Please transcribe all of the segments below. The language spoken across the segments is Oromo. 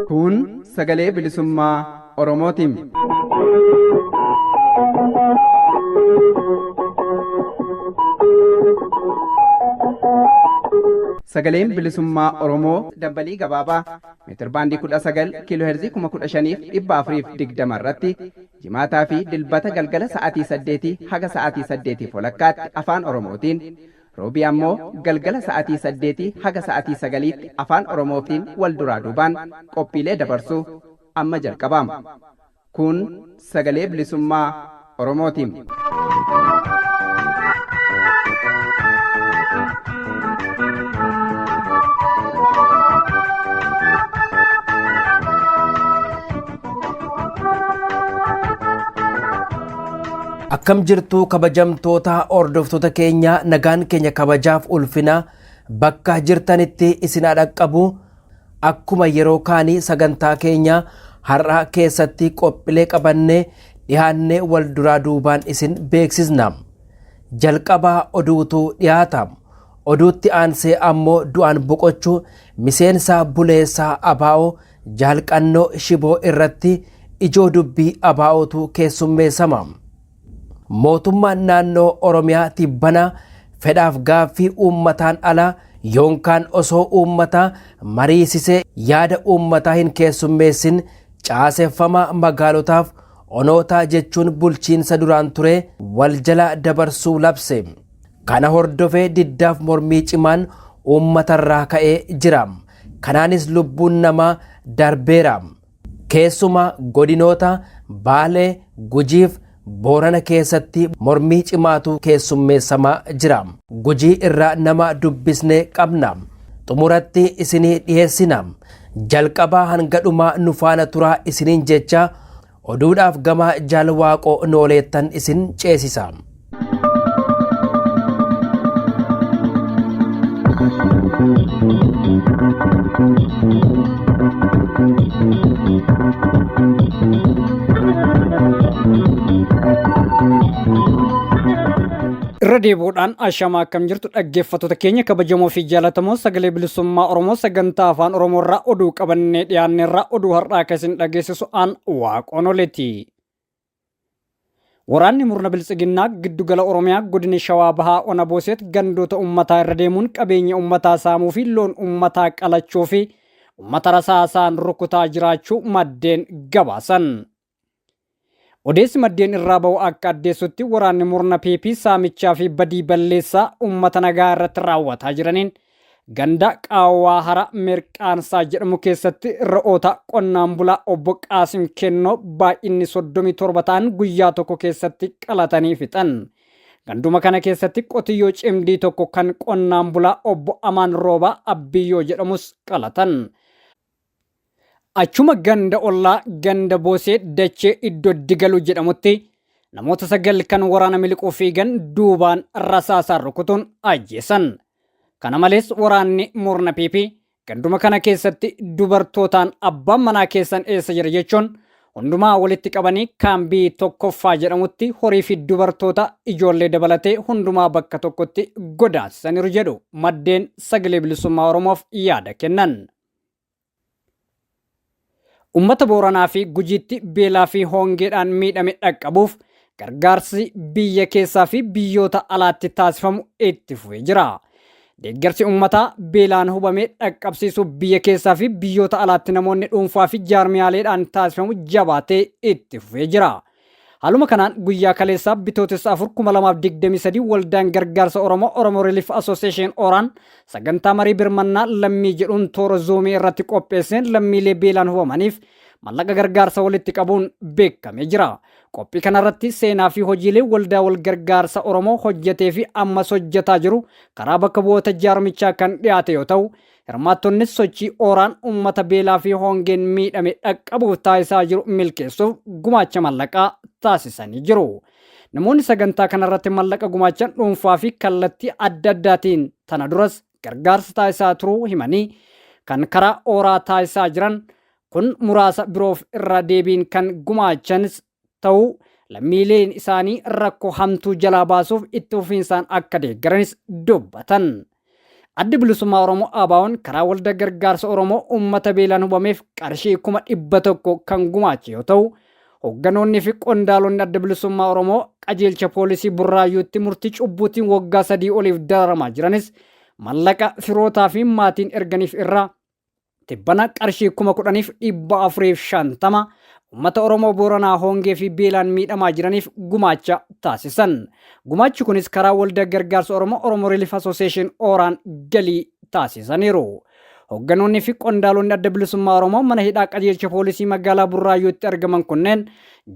Kun sagalee bilisummaa Oromootiin. Sagaleen bilisummaa Oromoo dambalii gabaabaa meetirbaandii 19 kiiloo heerzii 15,420 irratti jimaataa fi dilbata galgala sa'aatii 8 haga sa'aatii 8 walakkaatti afaan Oromootiin roobii ammoo galgala sa'aatii 8 haga sa'aatii 9tti afaan Oromootiin wal duraa duubaan qophiilee dabarsuu amma jalqabama. Kun sagalee bilisummaa Oromootiin. Akkam jirtu kabajamtoota hordoftoota keenya, nagaan keenya kabajaaf ulfina bakka jirtanitti isin haa dhaqqabu. Akkuma yeroo kaanii sagantaa keenya har'a keessatti qophiilee qabannee dhiyaannee wal duraa duubaan isin beeksisna. Jalqaba oduutu dhiyaata. Oduutti aansee ammoo du'aan boqochuu miseensa buleessaa ABO Jaalqannoo Shiboo irratti ijoo dubbii ABOtu keessummeessama. Mootummaan naannoo Oromiyaa tibbana fedhaaf gaaffii uummataan ala yookaan osoo uummata mariisisee yaada uummataa hin keessummeessin caaseffama magaalotaaf onootaa jechuun bulchiinsa duraan ture wal jala dabarsuu labse. Kana hordofee diddaaf mormii cimaan uummatarraa ka'ee jira. Kanaanis lubbuun namaa darbeera. Keessumaa godinoota Baalee, Gujiif Boorana keessatti mormii cimaatu keessummeessamaa jira. Gujii irraa nama dubbisnee qabna. Xumuratti isinii dhiyeessina. Jalqabaa hanga dhumaa nu faana turaa isiniin jecha oduudhaaf gama Jaal Waaqoo Nooleettan isin ceesisa. Irra deebi'uudhaan ashamaa, akkam jirtu dhaggeeffattoota keenya kabajamoo fi jaallatamoo sagalee bilisummaa Oromoo sagantaa afaan Oromoo irraa oduu qabannee dhiyaanne irraa oduu har'aa kan isin dhageessisu aan Waaqoon Oleeti. Waraanni murna biltsiginnaa giddugala Oromiyaa godina Shawaa Bahaa Ona Booseet gandoota uummataa irra deemuun qabeenya uummataa saamuu fi loon uummataa qalachuu fi uummata rasaasaan rukutaa jiraachuu maddeen gabaasan. Odeessi maddeen irraa ba'u akka addeessutti, waraanni murna PP saamichaa fi badii balleessaa uummata nagaa irratti raawwataa jiraniin ganda Qaawwaa Hara Mirqaansaa jedhamu keessatti re'oota qonnaan bulaa obbo Qaasim Kennoo baay'inni 37 ta'an guyyaa tokko keessatti qalatanii fixan. Ganduma kana keessatti qotiyyoo cimdii tokko kan qonnaan bulaa obbo Amaan Roobaa Abbiyyoo jedhamus qalatan. Achuma ganda ollaa ganda Boosee Dachee iddoo Digaluu jedhamutti namoota 9 kan waraana miliquu fiigan duubaan rasaasaan rukutuun ajjeesan. Kana malees waraanni murna PP ganduma kana keessatti dubartootaan abbaan manaa keessan eessa jira jechuun hundumaa walitti qabanii kaambii tokkoffaa jedhamutti horii fi dubartoota ijoollee dabalatee hundumaa bakka tokkotti godaansisaniiru jedhu maddeen sagalee bilisummaa Oromoof yaada kennan. Uummata Booranaa fi Gujiitti beelaa fi hongeedhaan miidhame dhaqqabuuf gargaarsi biyya keessaa fi biyyoota alaatti taasifamu itti fufee jira. Deeggarsi uummataa beelaan hubame dhaqqabsiisuuf biyya keessaa fi biyyoota alaatti namoonni dhuunfaa fi jaarmiyaaleedhaan taasifamu jabaatee itti fufee jira. Haaluma kanaan guyyaa kaleessaa Bitootessa 4 2023 Waldaan Gargaarsa Oromoo Oromo Relief Association Oraan sagantaa marii birmannaa lammii jedhuun toora zoomii irratti qopheesseen lammiilee beelaan hubamaniif mallaqa gargaarsa walitti qabuun beekamee jira. Qophii kanarratti seenaa fi hojiilee waldaa wal gargaarsa Oromoo hojjetee fi ammas hojjetaa jiru karaa bakka bu'oota jaarmichaa kan dhiyaate yoo ta'u, hirmaattonnis sochii Ooraan uummata beelaa fi hongeen miidhame dhaqqabuuf taasisaa jiru milkeessuuf gumaacha mallaqaa taasisanii jiru. Namoonni sagantaa kanarratti mallaqa gumaachan dhuunfaa fi kallattii adda addaatiin tana duras gargaarsa taasisaa turuu himanii, kan karaa Ooraa taasisaa jiran kun muraasa, biroof irra deebiin kan gumaachanis ta'uu lammiileen isaanii rakkoo hamtuu jalaa baasuuf itti fufiinsaan akka deeggaranis dubbatan. Addi Bilisummaa Oromoo ABO'n karaa Waldaa Gargaarsa Oromoo uummata beelaan hubameef qarshii 100,000 kan gumaache yoo ta'u, hoogganoonni fi qondaalonni Adda Bilisummaa Oromoo qajeelcha poolisii Burraayyuutti murtii cubbuutiin waggaa 3 oliif dararamaa jiranis mallaqa firootaa fi maatiin erganiif irraa tibbana qarshii 10,450 uummata Oromoo Booranaa hongee fi beelaan miidhamaa jiraniif gumaacha taasisan. Gumaachi kunis karaa Waldaa Gargaarsa Oromoo Oromo Relief Association Ooraan galii taasisaniiru. Hoogganoonni fi qondaalonni Adda Bilisummaa Oromoo mana hidhaa qajeelcha poolisii magaalaa Burraayyuutti argaman kunneen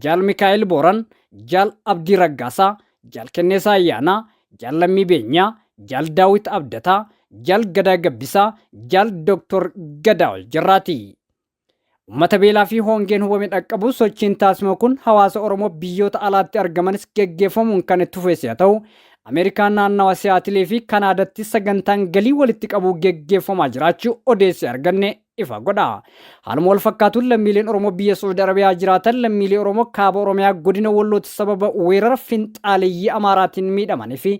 Jaal Mikaa'el Booran, Jaal Abdii Raggaasaa, Jaal Kenneesaa Ayyaanaa, Jaal Lammii Beenyaa, Jaal Daawit Abdataa, Jaal Gadaa Gabbisaa, Jaal Dooktor Gadaa Oljirraati. Uummata beelaa fi hongeen hubame dhaqqabu sochiin taasifamu kun hawaasa Oromoo biyyoota alaatti argamanis geggeeffamuun kan itti fufes haa ta'u, Ameerikaan naannawa Siyaatilii fi Kanaadaatti sagantaan galii walitti qabuu geggeeffamaa jiraachuu odeessi arganne ifa godha. Haaluma wal fakkaatuun lammiileen Oromoo biyya Saudi Arabiyaa jiraatan lammiilee Oromoo kaaba Oromiyaa godina Wallootti sababa weerara finxaaleeyyii Amaaraatiin miidhamanii fi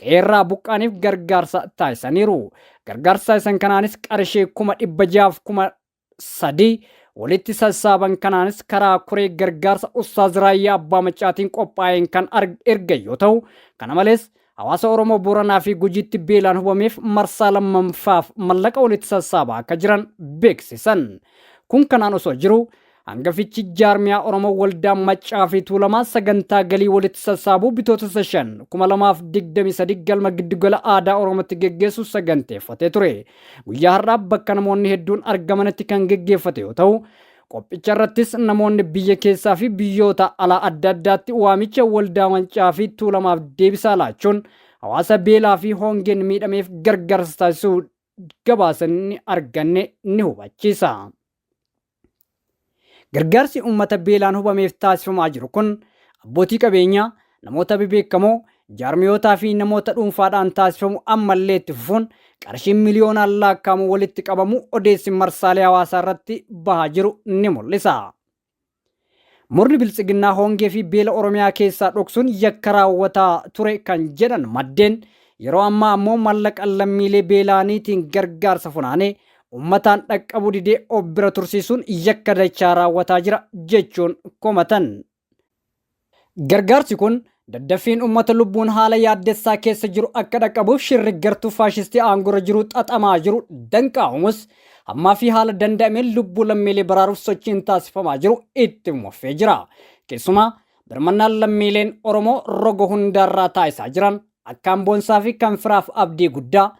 qeerraa buqqaaniif gargaarsa taasisaniiru. Gargaarsa taasisan kanaanis qarshii 603,000 walitti sassaaban kanaanis karaa koree gargaarsa Ustaaz Raayyaa Abbaa Maccaatiin qophaa'een kan ergan yoo ta'u, kana malees hawaasa Oromoo Booranaa fi Gujiitti beelaan hubameef marsaa lammaffaaf mallaqa walitti sassaabaa akka jiran beeksisan. Kun kanaan osoo jiru hangafichi jaarmiyaa Oromoo Waldaa Maccaa fi Tuulamaa sagantaa galii walitti sassaabuu Bitootessa 5 2023 galma giddugala aadaa Oromootti geggeessu saganteeffatee ture. Guyyaa har'aa bakka namoonni hedduun argamanitti kan geggeeffate yoo ta'u, qophicha irrattis namoonni biyya keessaa fi biyyoota alaa adda addaatti waamicha Waldaa Maccaa fi Tuulamaaf deebisaa laachuun hawaasa beelaa fi hongeen miidhameef gargaarsa taasisuu gabaasan arganne ni hubachiisa. Gargaarsi uummata beelaan hubameef taasifamaa jiru kun abbootii qabeenyaa, namoota bebeekamoo, jaarmiyootaa fi namoota dhuunfaadhaan taasifamu ammallee itti fufuun qarshiin miliyoonaan lakkaa'amu walitti qabamu odeessi marsaalee hawaasaa irratti bahaa jiru ni mul'isa. Murni biltsiginnaa hongee fi beela Oromiyaa keessaa dhoksuun yakka raawwataa ture kan jedhan maddeen, yeroo ammaa ammoo mallaqa lammiilee beelaaniitiin gargaarsa funaanee uummataan dhaqqabuu didee of bira tursiisuun yakka dachaa raawwataa jira jechuun komatan. Gargaarsi kun daddaffiin uummata lubbuun haala yaaddessaa keessa jiru akka dhaqqabuuf shirri gartuu faashistii aangorra jiru xaxamaa jiru danqaa'umus hammaa fi haala danda'ameen lubbuu lammiilee baraaruuf sochiin taasifamaa jiru itti fufee jira. Keessumaa birmannaan lammiileen Oromoo roga hundaarraa taasisaa jiran akkaan boonsaa fi kan firaaf abdii guddaa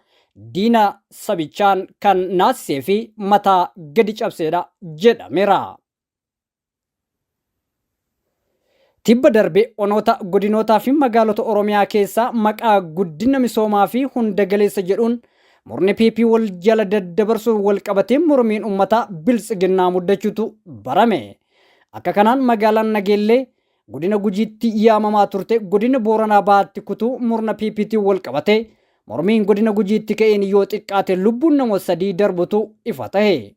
diina sabichaan kan naasisee fi mataa gadi cabseedha jedhameera. Tibba darbe onoota, godinootaa fi magaalota Oromiyaa keessaa maqaa guddina misoomaa fi hunda galeessa jedhuun murni PP wal jala daddabarsuun wal qabatee mormiin uummataa biltsiginnaa muddachuutu barame. Akka kanaan magaalaan Nageellee godina Gujiitti yaamamaa turte godina Booranaa Bahaatti kutuu murna PPtiin wal qabatee mormiin godina Gujiitti ka'een yoo xiqqaate lubbuun namoota 3 darbutu ifa tahe.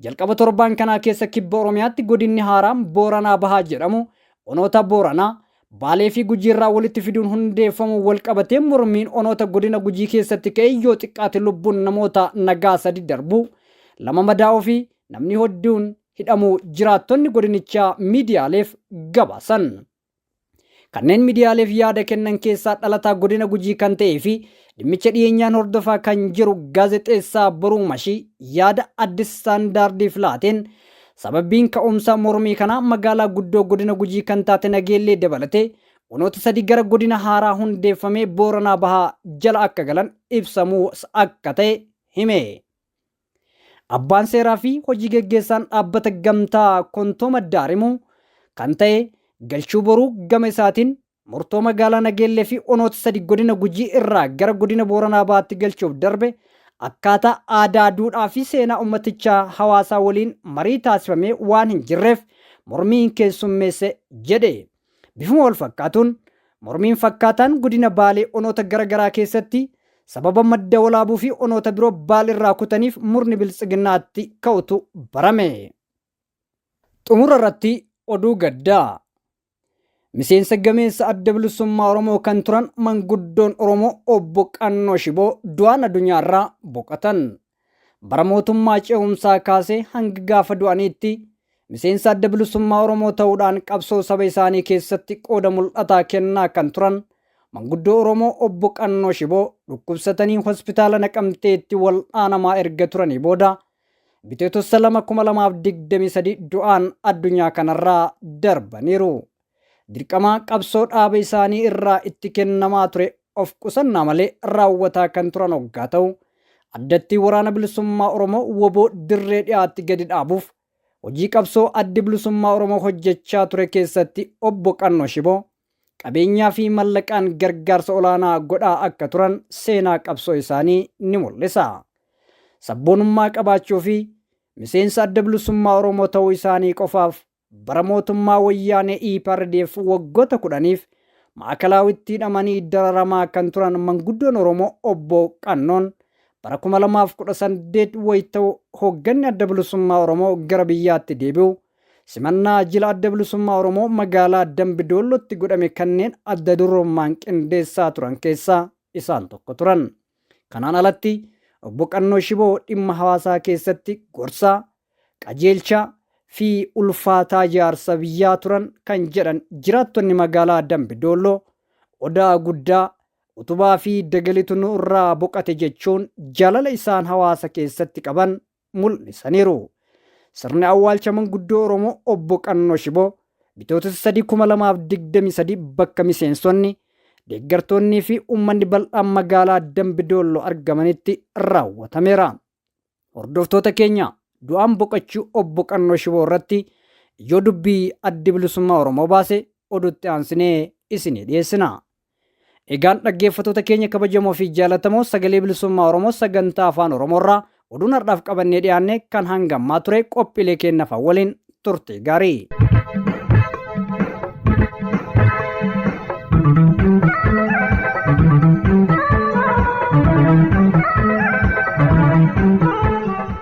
Jalqaba torbaan kanaa keessa kibba Oromiyaatti godinni haaraan Booranaa Bahaa jedhamu onoota Booranaa, Baalee fi Gujiirraa walitti fiduun hundeeffamuun wal qabatee mormiin onoota godina Gujii keessatti ka'e yoo xiqqaate lubbuun namoota nagaa 3 darbuu, 2 madaa'uu fi namni hedduun hidhamuu jiraattonni godinichaa miidiyaaleef gabaasan. Kanneen miidiyaaleef yaada kennan keessaa dhalataa godina Gujii kan ta'ee fi dhimmicha dhiyeenyaan hordofaa kan jiru gaazexeessaa Boruu Mashii yaada Addis Standardiif laateen sababiin ka'umsa mormii kanaa magaalaa guddoo godina Gujii kan taate Nageellee dabalatee onoota 3 gara godina haaraa hundeeffamee Booranaa Bahaa jala akka galan ibsamuu akka ta'e hime. Abbaan seeraa fi hojii geggeessaan dhaabbata gamtaa Kontooma Daarimuu kan ta'e Galchuu Boruu gama isaatiin murtoo magaalaa Nageellee fi onoota 3 godina Gujii irraa gara godina Booranaa Bahaatti galchuuf darbe akkaataa aadaa, duudhaa fi seenaa uummatichaa hawaasaa waliin marii taasifamee waan hin jirreef mormiin keessummeesse jedhe. Bifuma wal fakkaatuun mormiin fakkaataan godina Baalee onoota gara garaa keessatti sababa Madda Walaabuu fi onoota biroo Baaleerraa kutaniif murni biltsiginnaatti ka'utu barame. Xumura irratti oduu gaddaa. Miseensa gameessa Adda Bilisummaa Oromoo kan turan manguddoon Oromoo Obbo Qannoo Shiboo du'aan addunyaarraa boqotan. Bara mootummaa ce'umsaa kaasee hanga gaafa du'aniitti miseensa Adda Bilisummaa Oromoo ta'uudhaan qabsoo saba isaanii keessatti qooda mul'ataa kennaa kan turan manguddoo Oromoo Obbo Qannoo Shiboo dhukkubsatanii hospitaala Naqamteetti wal'aanamaa erga turanii booda Bitootessa 2, 2023 du'aan addunyaa kanarraa darbaniiru. Dirqama qabsoo dhaaba isaanii irraa itti kennamaa ture of qusannaa malee raawwataa kan turan hoggaa ta'u, addatti Waraana Bilisummaa Oromoo WBO dirree dhiyaatti gadi dhaabuuf hojii qabsoo Addi Bilisummaa Oromoo hojjechaa ture keessatti Obbo Qannoo Shiboo qabeenyaa fi mallaqaan gargaarsa olaanaa godhaa akka turan seenaa qabsoo isaanii ni mul'isa. Sabboonummaa qabaachuu fi miseensa Adda Bilisummaa Oromoo ta'uu isaanii qofaaf bara mootummaa Wayyaanee EPRDF waggoota 10f Maakalaawwitti hidhamanii dararamaa kan turan manguddoon Oromoo Obbo Qannoon bara 2018 wayita hoogganni Adda Bilisummaa Oromoo gara biyyaatti deebi'u simannaa jila Adda Bilisummaa Oromoo magaalaa Dambi Doollootti godhame kanneen adda durummaan qindeessaa turan keessaa isaan tokko turan. Kanaan alatti Obbo Qannoo Shiboo dhimma hawaasaa keessatti gorsaa, qajeelchaa fi ulfaataa jaarsa biyyaa turan kan jedhan jiraattonni magaalaa Dambi Doolloo odaa guddaa utubaa fi dagalitu nu irraa boqate jechuun jaalala isaan hawaasa keessatti qaban mul'isaniiru. Sirni awwaalcha manguddoo Oromoo Obbo Qannoo Shiboo Bitootessa 3, 2023 bakka miseensonni, deeggartoonnii fi uummanni bal'aan magaalaa Dambi Doolloo argamanitti raawwatameera. Hordoftoota keenya, du'aan boqochuu Obbo Qannoo Shiboo irratti ijoo dubbii Addi Bilisummaa Oromoo baase oduutti aansinee isinii dhiyeessina. Egaan dhaggeeffattoota keenya kabajamoo fi jaalatamoo, Sagalee Bilisummaa Oromoo sagantaa Afaan Oromoo irraa oduun har'aaf qabannee dhiyaanne kan hanga ammaa ture. Qophiilee keenyaaf waliin turte gaarii.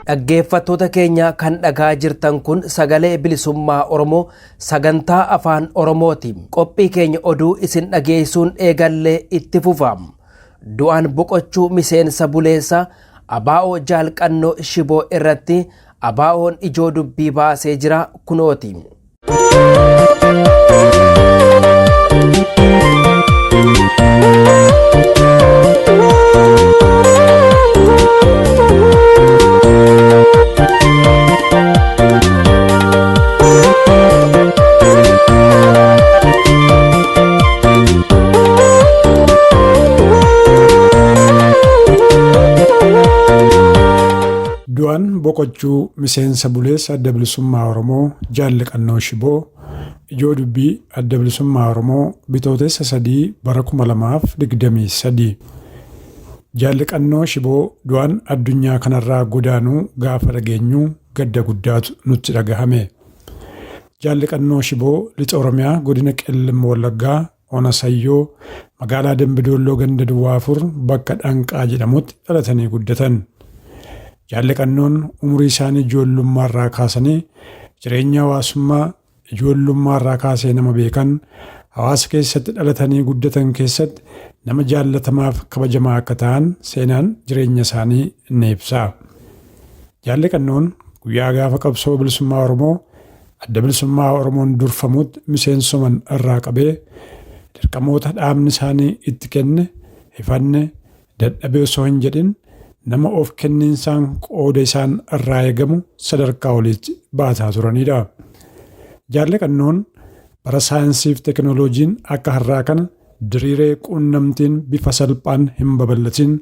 Dhaggeeffattoota keenya, kan dhagaa jirtan kun Sagalee Bilisummaa Oromoo sagantaa Afaan Oromooti. Qophii keenya oduu isin dhageessuun eegallee itti fufa. Du'aan boqochuu miseensa buleessa ABO Jaal Qannoo Shiboo irratti ABO'n ijoo dubbii baasee jira, kunooti. Du'aan boqochuu miseensa buleessa Adda Bilisummaa Oromoo Jaalli Qannoo Shiboo ijoo dubbii Adda Bilisummaa Oromoo, Bitootessa 3 bara 2023. Jaalli Qannoo Shiboo du'aan addunyaa kanarraa godaanuu gaafa dhageenyu gadda guddaatu nutti dhagahame. Jaalli Qannoo Shiboo Lixa Oromiyaa, godina Qellem Wallaggaa, Ona Sayyoo, magaalaa Dambidoolloo, ganda duwwaa 4 bakka Dhanqaa jedhamutti dhalatanii guddatan. Jaalli Qannoon umurii isaanii ijoollummaarraa kaasanii jireenya hawaasummaa ijoollummaarraa kaasee nama beekan, hawaasa keessatti dhalatanii guddatan keessatti nama jaallatamaaf kabajamaa akka ta'an seenaan jireenya isaanii ni ibsa. Jaalli Qannoon guyyaa gaafa qabsoo bilisummaa Oromoo Adda Bilisummaa Oromoon durfamutti miseensoman irraa qabee dirqamoota dhaabni isaanii itti kenne hifanne dadhabee osoo hin jedhin nama of kenniinsaan qooda isaan irraa eegamu sadarkaa oliitti baataa turanidha. Jaalli Qannoon bara saayinsiif teekinooloojiin akka har'aa kana diriiree quunnamtiin bifa salphaan hin babal'atin,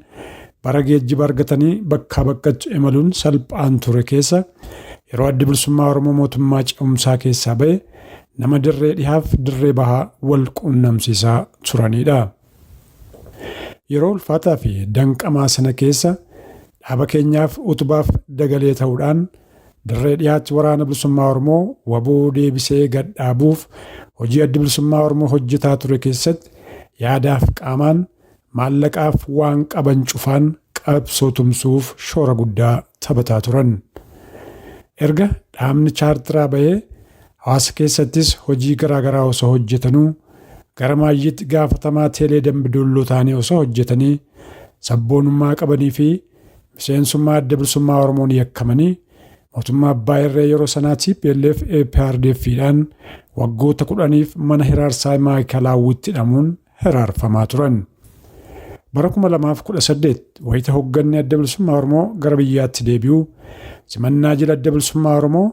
bara geejjiba argatanii bakkaa bakkatti imaluun salphaan ture keessa, yeroo Addi Bilisummaa Oromoo mootummaa ce'umsaa keessaa ba'e nama dirree dhihaaf dirree bahaa wal quunnamsiisaa turanidha. Yeroo ulfaataa fi danqamaa sana keessa dhaaba keenyaaf utubaaf dagalee ta'uudhaan dirree dhiyaatti Waraana Bilisummaa Oromoo WBO deebisee gad dhaabuuf hojii Addi Bilisummaa Oromoo hojjetaa ture keessatti yaadaaf qaamaan, maallaqaaf waan qaban cufaan qabsoo tumsuuf shoora guddaa taphataa turan. Erga dhaabni chaartiraa bahee hawaasa keessattis hojii garaagaraa osoo hojjetanuu gara maayyiitti gaafatamaa teelee Dambidolloo ta'anii osoo hojjetanii sabboonummaa qabanii fi miseensummaa Adda Bilisummaa Oromoon yakkamanii mootummaa abbaa irree yeroo sanaa TPLF EPRDF'dhaan waggoota 10f mana hiraarsaa Maayikalaawwitti hidhamuun hiraarfamaa turan. Bara 2018 wayita hogganni Adda Bilisummaa Oromoo gara biyyaatti deebi'u simannaa jila Adda Bilisummaa Oromoo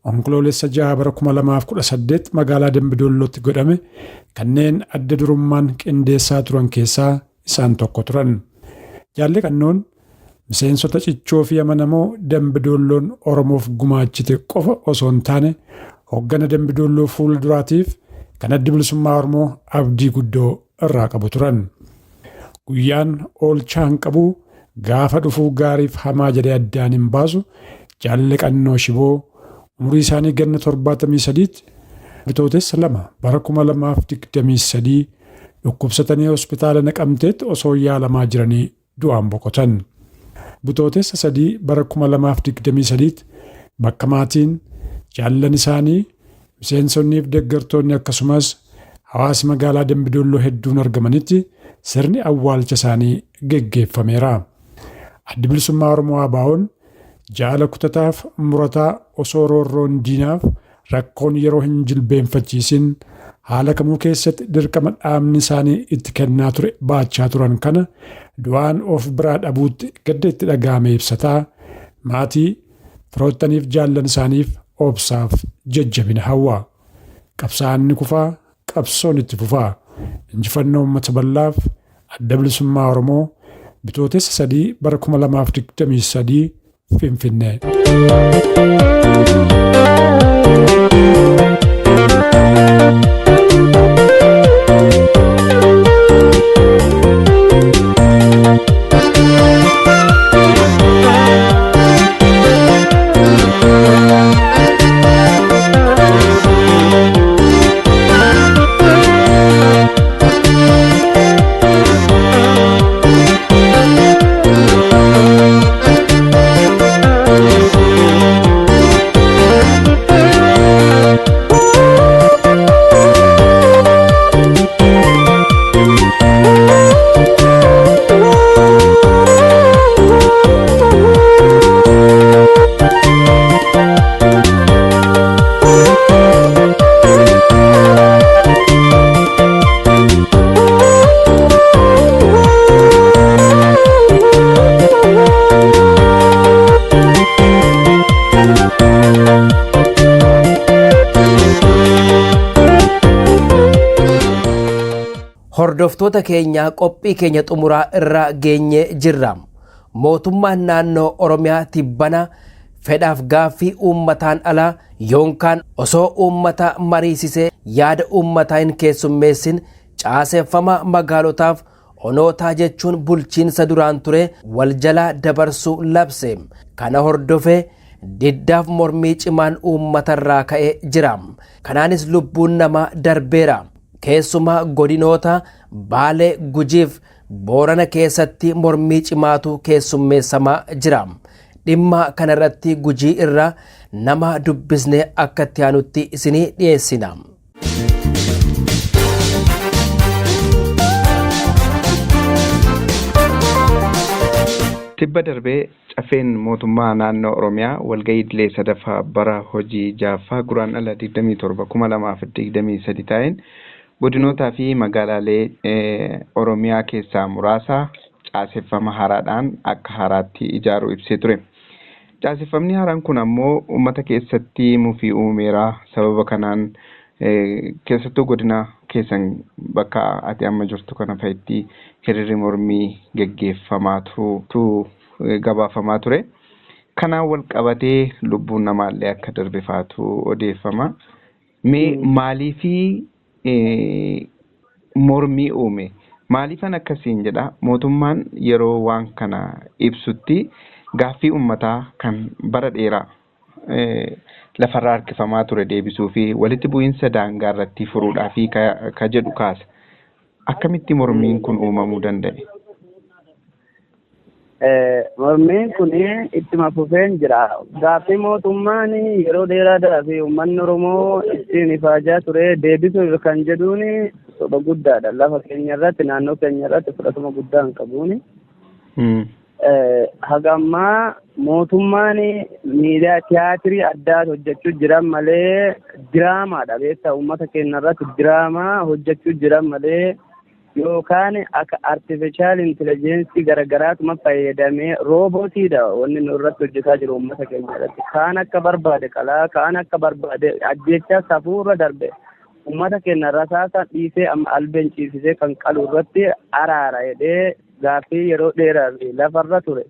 Onkoloolessa 6 bara 2018 magaalaa Dambidollootti godhame kanneen adda durummaan qindeessaa turan keessaa isaan tokko turan. Jaalli Qannoon miseensota cichoo fi amanamoo Dambidoolloon Oromoof gumaachite qofa osoo hin taane hoggana Dambidolloo fuula duraatiif kan Addi Bilisummaa Oromoo abdii guddoo irraa qabu turan. Guyyaan oolchaa hin qabu gaafa dhufuu gaariif hamaa jedhee addaan hin baasu Jaalli Qannoo Shiboo umurii isaanii ganna 73tti Bitootessa 2 bara 2023 dhukkubsatanii hospitaala Naqamteetti osoo yaalamaa jiranii du'aan boqotan. Bitootessa 3 bara 2023tti bakka maatiin, jaallan isaanii, miseensonnii fi deeggartoonni akkasumas hawaasi magaalaa Dambidolloo hedduun argamanitti sirni awwaalcha isaanii geggeeffameera. Addi Bilisummaa Oromoo ABO'n jaala kutataaf murataa osoo roorroon diinaaf rakkoon yeroo hin jilbeenfachiisin haala kamuu keessatti dirqama dhaabni isaanii itti kennaa ture baachaa turan kana du'aan of biraa dhabuutti gadda itti dhaga'ame ibsataa maatii, firoottaniif jaallan isaaniif obsaaf jajjabina hawwa. Qabsaa'aan ni kufaa, qabsoon itti fufaa. Injifannoo uummata bal'aaf Adda Bilisummaa Oromoo Bitootessa 3 bara 2023 Finfinnee. Hordoftoota keenya qophii keenya xumuraa irra geenyee jirra. Mootummaan naannoo Oromiyaa tibbana fedhaaf gaaffii uummataan ala yoonkaan osoo uummata mariisisee yaada uummataa hin keessummeessin caaseffama magaalotaaf onootaa jechuun bulchiinsa duraan ture wal jalaa dabarsuu labse. Kana hordofee diddaaf mormii cimaan uummatarraa ka'ee jira. Kanaanis lubbuun namaa darbeera. Keessumaa godinoota Baalee, Gujiif Boorana keessatti mormii cimaatu keessummeessamaa jira. Dhimma kanarratti Gujii irra nama dubbisnee akka itti aanutti isinii dhiyeessina. Tibba darbe Caffeen Mootummaa Naannoo Oromiyaa walga'ii idilee sadaffaa bara hojii ja'affaa Guraandhala 27, 2023 taa'een godinootaa fi magaalaalee Oromiyaa keessaa muraasa caaseffama haaraadhaan akka haaraatti ijaaruu ibsee ture. Caaseffamni haaraan kun ammoo uummata keessatti mufii uumeera. Sababa kanaan keessattuu godina keessan bakka ati amma jirtu kana fa'itti hiriirri mormii geggeeffamaa turuutu gabaafamaa ture. Kanaan wal qabatee lubbuun namaallee akka darbe faatu odeeffama. Mee maaliifi mormii uume? Maaliifan akkasiin jedha? Mootummaan yeroo waan kana ibsutti gaaffii uummataa kan bara dheeraa lafarraa harkifamaa ture deebisuu fi walitti bu'iinsa daangaa irratti furuudhaa fi ka jedhu kaasa. Akkamitti mormiin kun uumamuu danda'e? Mormiin kun ittuma fufeen jira. Gaaffii mootummaan yeroo dheeraadhaaf uummanni Oromoo ittiin ifaajaa ture deebisuuf kan jedhuun soba guddaadha. Lafa keenya irratti, naannoo keenya irratti fudhatama guddaa hin qabuuni. Haga ammaa mootummaan miidiyaa tiyaatirii addaa hojjechuu jiran malee, diraamaadha beektaa, uummata keenya irratti diraamaa hojjechuu jiran malee, yookaan akka artificial intelligence garagaraatuma fayyadamee roobootiidha wanni nu irratti hojjetaa jiru uummata keenya irratti. Kaan akka barbaade qalaa, kaan akka barbaade ajjechaa safuurra darbe, uummata keenya rasaasa dhiisee amma albeen ciisisee kan qalu irratti araara jedhee gaaffii yeroo dheeraa fi lafarra ture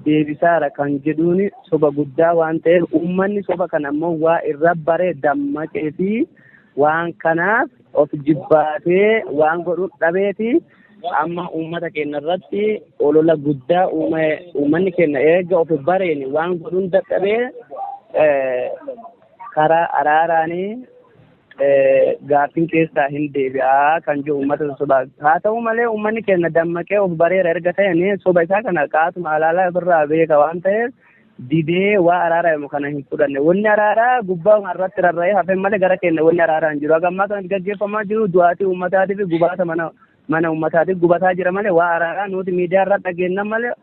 deebisaara kan jedhuun soba guddaa waan ta'eef, uummanni soba kana ammoo waa irra baree dammaqee fi waan kanaaf of jibbaatee waan godhu dhabeeti amma uummata keenya irratti olola guddaa uume. Uummanni keenya eega of bareen waan godhuun dadhabee karaa araaraanii gaaffiin keessaa hin deebi'aa kan jiru uummata soba. Haa ta'u malee, uummanni keenya dammaqee of bareera erga ta'een soba isaa kana qaatuma alaalaa ofirraa beeka waan ta'eef didee waa araaraa himu kana hin fudhanne. Wanni araaraa gubbaa irratti rarra'ee hafe malee gara keenya wanni araaraa hin jiru. Haga ammaa kanatti gaggeeffamaa jiru du'aatii uummataatii fi gubaata mana uummataatiif gubataa jira malee, waa araaraa nuti miidiyaa irra dhageenna malee,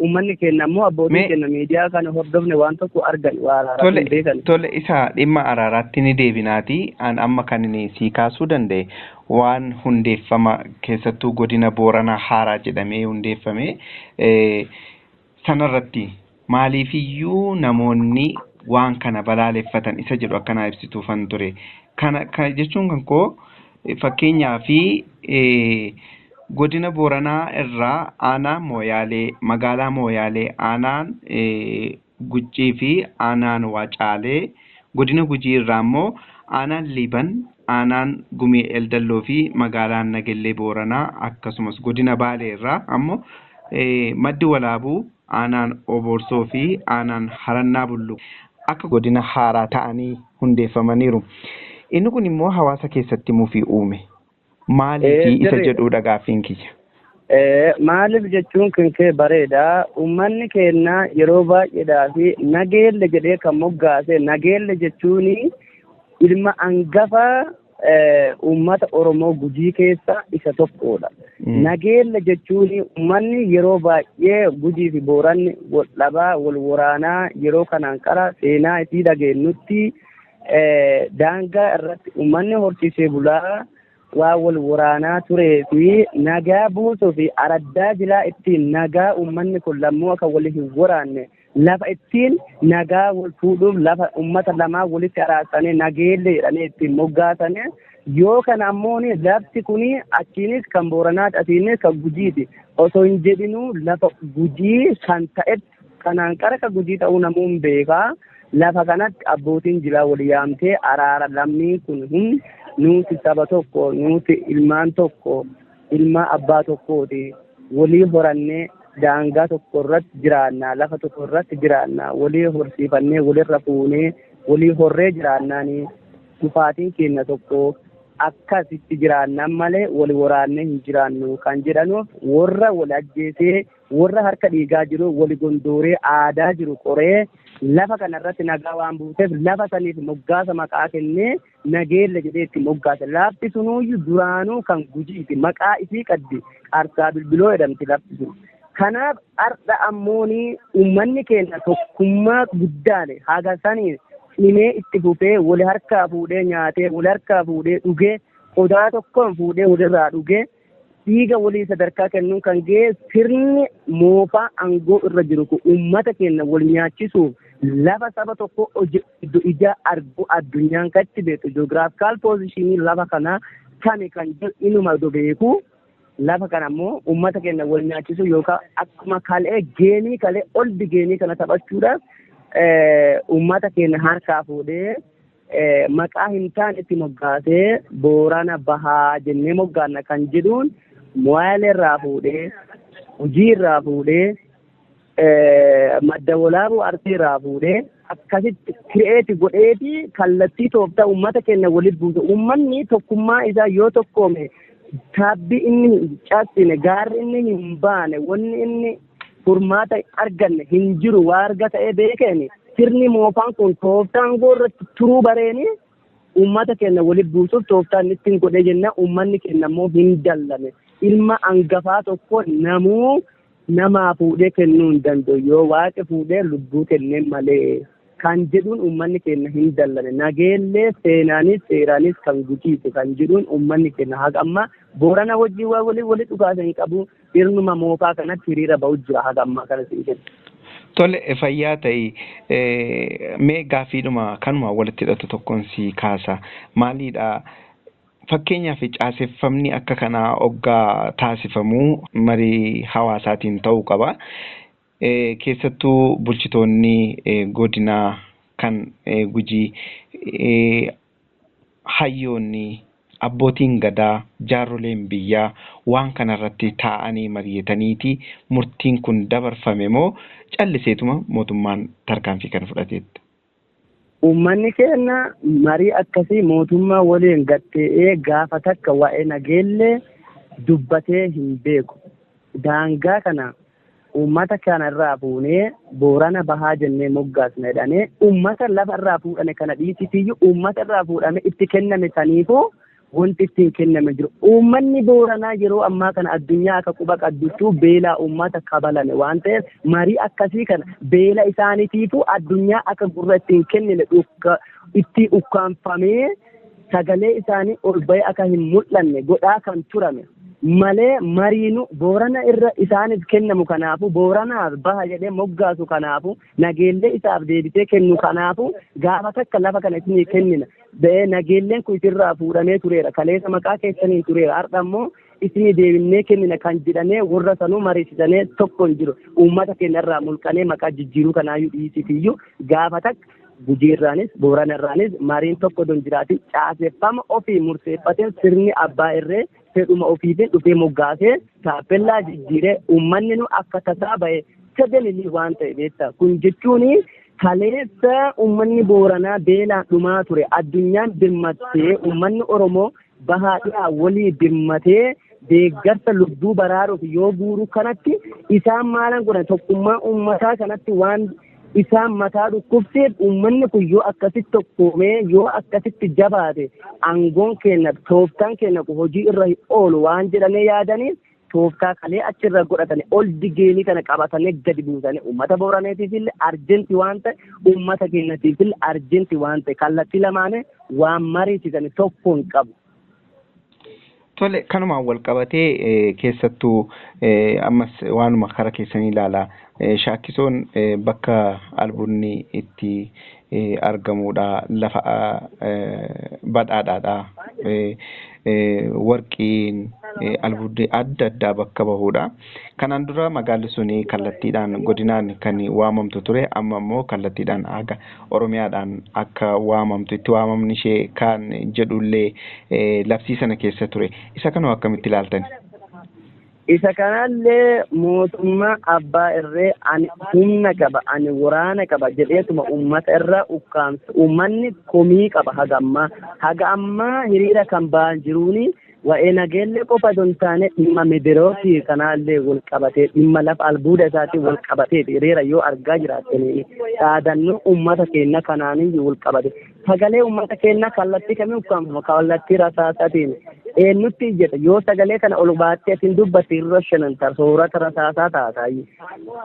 uummanni keenya ammoo abbootiin keenya miidiyaa kana hordofne waan tokko argan waa araaraa hin beekan. Tole, isa dhimma araaraatti ni deebinaati. An amma kan inni sii kaasuu danda'e waan hundeeffama keessattuu godina Booranaa haaraa jedhamee hundeeffame sanarratti maaliifiyyuu namoonni waan kana balaaleffatan isa jedhu akkanaa ibsituufan ture. Kana jechuun kan koo fakkeenyaa fi godina Booranaa irraa aanaa Mooyaalee, magaalaa Mooyaalee, aanaan Guccii fi aanaan Wacaalee, godina Gujii irraa immoo aanaan Liiban, aanaan Gumii Eldalloo fi magaalaan Nagellee Booranaa, akkasumas godina Baalee irraa ammoo Maddi Walaabuu, aanaan Oborsoo fi aanaan Harannaa Bulluq akka godina haaraa ta'anii hundeeffamaniiru. Inni kun immoo hawaasa keessatti mufii uume. Maaliif isa jedhudha gaaffiin kiyya. Maaliif jechuun kan kee bareeda. Uummanni keenya yeroo baay'eedhaa fi Nageelle jedhee kan moggaase, Nageelle jechuun ilma hangafa uummata Oromoo Gujii keessa isa tokkodha. Nageelle jechuun uummanni yeroo baay'ee Gujii fi Booranni wal dhabaa, wal waraanaa yeroo kanaan qara seenaa isii dhageenyutti daangaa irratti uummanni horsiisee bulaa waa wal waraanaa turee fi nagaa buusuu fi araddaa jilaa ittiin nagaa uummanni kun lammuu akka wal hin waraanne, lafa ittiin nagaa wal fuudhuuf, lafa uummata lamaa walitti araarsanii Nageelle jedhanii ittiin moggaasanii. Yoo kana ammoo lafti kun achiinis kan Booranaati, asiinis kan Gujiiti osoo hin jedhinuu, lafa Gujii kan ta'etti kanaan qara kan Gujii ta'uu namuun beekaa, lafa kanatti abbootiin jilaa wal yaamtee araara lammiin kun hundi nuti saba tokko, nuti ilmaan tokko, ilma abbaa tokkooti, walii horannee daangaa tokko irratti jiraannaa, lafa tokko irratti jiraannaa, walii horsiifannee, walirra fuunee, walii horree jiraannaanii, dhufaatiin keenya tokko, akkasitti jiraannaan malee wal waraannee hin jiraannu kan jedhanuuf, warra wal ajjeesee, warra harka dhiigaa jiru wali gondooree aadaa jiru qoree lafa kanarratti nagaa waan buuseef, lafa saniif moggaasa maqaa kennee Nageelle jedhee itti moggaase. Lafti sunuyyuu duraanuu kan Gujiiti. Maqaa isii qabdi. Qarsaa Bilbiloo jedhamti lafti sun. Kanaaf har'a ammooni uummanni keenya tokkummaa guddaan haga sanii cimee itti fufee, wal harkaa fuudhee nyaatee, wal harkaa fuudhee dhugee, qodaa tokkoon fuudhee walirraa dhugee, dhiiga walii sadarkaa kennuun kan ga'e, sirni moofaa aangoo irra jiru kun uummata keenya wal nyaachisuuf lafa saba tokko ija argu addunyaan katti beektu, geographical position lafa kanaa kami kan jedhu inuma beeku, lafa kana ammoo uummata keenya wal nyaachisuu yookaan akkuma kalee game kalee oldi game kana taphachuudhaaf uummata keenya harkaa fuudhee maqaa hin taane itti moggaasee, Boorana Bahaa jennee moggaanna kan jedhuun Moyaalee irraa fuudhee, Gujii irraa fuudhee, Madda Walaabuu Arsii irraa fuudhee akkasitti create godheeti kallattii tooftaa uummata keenya walitti buuse. Uummanni tokkummaa isaa yoo tokkoome, taabbii inni hin cabsine, gaarri inni hin baane, wanni inni furmaata arganne hin jiru. Waa arga ta'ee beekeen sirni moofaan kun tooftaan aangoo irratti turuu bareeni Uummata keenya walitti buusuuf tooftaa inni ittiin godhee jenna. Uummanni keenya immoo hin dallane. Ilma hangafaa tokko namuu namaa fuudhee kennuu hin danda'u. Yoo waaqi fuudhee lubbuu kennee malee kan jedhuun uummanni keenya hin dallane. Nageellee seenaanis seeraanis kan gujiite kan jedhuun uummanni keenya haga ammaa Boorana wajjin waa walii walii dhukaasa hin qabu. Sirnuma moofaa kanatti hiriira ba'u jira haga ammaa kana siin kenna. Tole, fayyaa ta'i. Mee gaaffiidhuma kanuma walitti hidhatu tokkoon si kaasa. Maaliidha? Fakkeenyaaf, caaseffamni akka kanaa oggaa taasifamu marii hawaasaatiin ta'uu qaba. Keessattuu bulchitoonni godinaa kan Gujii, hayyoonni, abbootiin gadaa, jaarroleen biyyaa waan kanarratti taa'anii mari'ataniiti murtiin kun dabarfame moo calliseetuma mootummaan tarkaanfii kana fudhateetta? Uummanni keenya marii akkasii mootummaa waliin gattee'ee gaafa takka waa'ee Nageellee dubbatee hin beeku. Daangaa kana uummata kana irraa fuunee Boorana Bahaa jennee moggaasna jedhanii, uummata lafa irraa fuudhame kana dhiisitiyyuu, uummata irraa fuudhame itti kenname saniifuu wanti ittiin kenname jiru. Uummanni Booranaa yeroo ammaa kana addunyaa akka quba qabduttuu beelaa uummata kabalame waan ta'eef, marii akkasii kana beela isaaniitiifuu addunyaa akka gurra ittiin kennine itti ukkaanfamee sagalee isaanii ol bahee akka hin mul'anne godhaa kan turame malee, mariinu Boorana irra isaaniif kennamu kanaafu, Booranaaf baha jedhee moggaasu kanaafu, Nageellee isaaf deebisee kennu kanaafu, gaafa takka lafa kana isinii kennina ba'ee, Nageelleen kun isinirraa fuudhamee tureera, kaleessa maqaa keessaniin tureera, har'a immoo isinii deebinee kennina kan jedhamee warra sanuu mariisisanii tokko hin jiru. Uummata keenya irraa mulqanee maqaa jijjiiruu kanaayyuu dhiisitiyyuu, gaafa takka Gujiirraanis Booranarraanis mariin tokko don jiraatin caaseffama ofii murteeffateen sirni abbaa irree fedhuma ofiitiin dhufee moggaasee taappellaa jijjiiree uummanni nu akka tasaa ba'e sagalii waan ta'e beektaa. Kun jechuun kaleessa uummanni Booranaa beelaan dhumaa ture, addunyaan birmattee, uummanni Oromoo bahaa dhiyaa walii birmatee deeggarsa lubbuu baraaruuf yoo guuru kanatti isaan maalan godhan? Tokkummaa uummataa kanatti waan isaan mataa dhukkubseef, uummanni kun yoo akkasitti tokkoomee, yoo akkasitti jabaate, aangoon keenya, tooftaan keenya kun hojii irra hin oolu waan jedhamee yaadaniif, tooftaa kalee achirra godhatanii ol digeenii kana qabatanii gadi buusanii uummata Booraneetiif illee urgent waan ta'e, uummata keenyatiif illee urgent waan ta'e, kallattii lamaanii waan mariisisan tokko hin qabu. Tole, kanumaan wal qabatee, keessattuu ammas waanuma kara keessanii ilaala. Shaakkisoon bakka albuudni itti argamudha. Lafa badhaadhaadha. Warqiin, albuudni adda addaa bakka bahudha. Kanaan dura magaalli suni kallattiidhaan godinaan kan waamamtu ture. Amma immoo kallattiidhaan haga Oromiyaadhaan akka waamamtu itti waamamni ishee kan jedhullee labsii sana keessa ture. Isa kanoo akkamitti ilaaltani? Isa kanallee mootummaa abbaa irree ani humna qaba, ani waraana qaba jedheetuma uummata irraa ukkaamsa. Uummanni komii qaba haga ammaa. Haga ammaa hiriira kan ba'an jiruuni waa'ee Nageellee qofa osoo hin taane, dhimma Midirookii kanaallee wal qabatee, dhimma lafa albuuda isaatiin wal qabatee hiriira yoo argaa jiraattanii, dhaadannoo uummata keenya kanaaniyyuu wal qabate. Sagalee uummata keenyaa kallattii kamiin ukkaamfama? Kallattii rasaasaatiin. Eenyutti iyyata? Yoo sagalee kana ol baattee atiin dubbatte irra shananta soorata rasaasaa taata.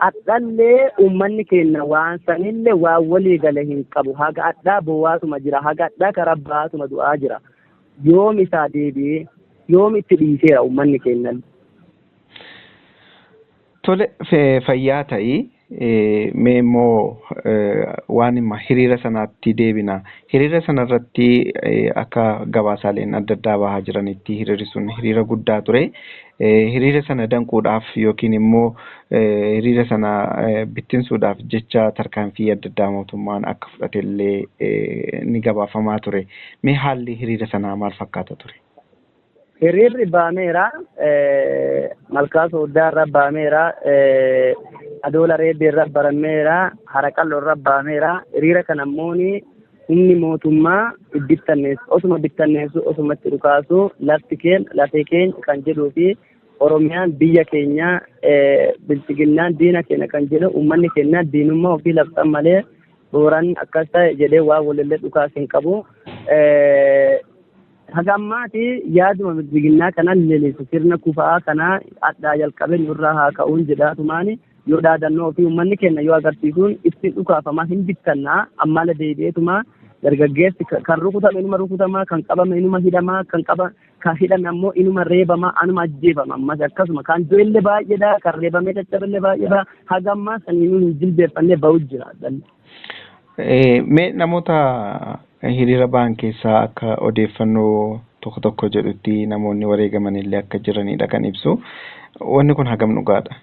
Hadhallee uummanni keenya waan sanillee waan walii gale hin qabu. Haga hadhaa boo'aatuma jira. Haga hadhaa karaa baatuma du'aa jira. Yoom isaa deebi'ee, yoom itti dhiiseera uummanni keenya? Tole, fayyaa ta'ii. Mee immoo waan dhimma hiriira sanaatti deebina. Hiriira sanarratti akka gabaasaaleen adda addaa bahaa jiranitti hiriirri sun hiriira guddaa ture. Hiriira sana danquudhaaf yookiin immoo hiriira sana bittinsuudhaaf jecha tarkaanfii adda addaa mootummaan akka fudhatellee ni gabaafamaa ture. Mee haalli hiriira sanaa maal fakkaata ture? Hiriirri baameera. Malkaa Sooddaa irra baameera. Adoola Reeddee irra barameera. Haraqalloo irra baameera. Hiriira kana immoo humni mootummaa bittanneessu, osuma bittanneessu, osumatti dhukaasu, lafti keenya lafee keenya kan jedhuu fi Oromiyaan biyya keenya, Bilchiginnaan diina keenya kan jedhu, uummanni keenya diinummaa ofii labsan malee Booran akkas ta'e jedhee waan walillee dhukaas hin qabu. Haga ammaati yaaduma bilxiginnaa kana lelisu sirna kufaa kana addaa jalqabee nurraa haa ka'uun jedhaatumaani yoo dhaadannoo fi uummanni keenya yoo agarsiisuun itti dhukaafamaa hin bittannaa ammaala deebi'eetuma dargaggeessi kan rukutame inuma rukutamaa, kan qabame inuma hidhamaa, kan qaba kan hidhame ammoo inuma reebamaa, anuma ajjeefama. Ammas akkasuma kan du'ellee baay'eedha, kan reebamee caccabellee baay'eedha. Haga ammaa saniinuu hin jilbeeffannee ba'u jira. Mee namoota hiriira ba'an keessaa akka odeeffannoo tokko tokko jedhutti namoonni wareegaman illee akka jiranidha kan ibsu. Wanni kun hagam dhugaadha?